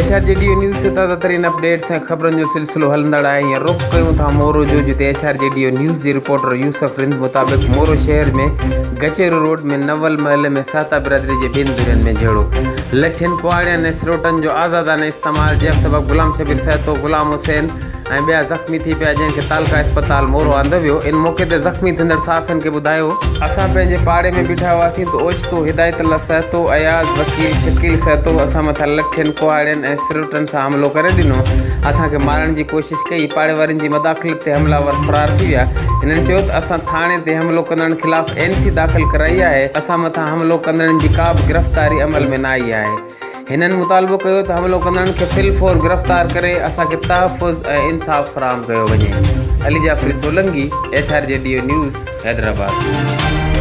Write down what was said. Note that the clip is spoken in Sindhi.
H R G D O news تي تازه ترين اپڊيٽس ۽ خبرن جو سلسلو هلندڙ آهي هينئر رخ ڪيون ٿا مورو جو جتي H R G D O news جي رپورٽر يوسف رند مطابق مورو شهر ۾ گچيرو روڊ ۾ نول محلي ۾ سهتا برادري جي ٻن ڌرين ۾ جهيڙو لٺين ڪهاڙين ۽ سروٽن جو آزادانه استعمال جنهن سبب غلام شبير سهتو غلام حسين ۽ ٻيا زخمي ٿي پيا جنهن کي تعلقه اسپتال مورو آندو ويو ان موقعي تي زخمي ٿيندڙ صحافين کي ٻڌايو. اسان پنهنجي پاڙي ۾ بيٺا هئاسين ته اوچتو هدايت الله سهتو، اياز وڪيل، شڪيل سهتو اسان مٿان لٺين، ڪهاڙين ۽ سروٽن سان حملو ڪري ڏنو، اسان کي مارڻ جي ڪوشش ڪئي، پاڙي وارن جي مداخلت تي حمله آور فرار ٿي ويا، هنن چيو ته اسان ٿاڻي تي حملو ڪندڙن خلاف اين سي داخل ڪرائي آهي، اسان مٿان حملو ڪندڙن جي ڪا به گرفتاري عمل ۾ نه آئي آهي. هنن مطالبو ڪيو ته حملو ڪندڙن کي في الفور گرفتار ڪري اسان کي تحفظ ۽ انصاف فراهم ڪيو وڃي. Ali Jafri Solangi, H R G D O news, Hyderabad.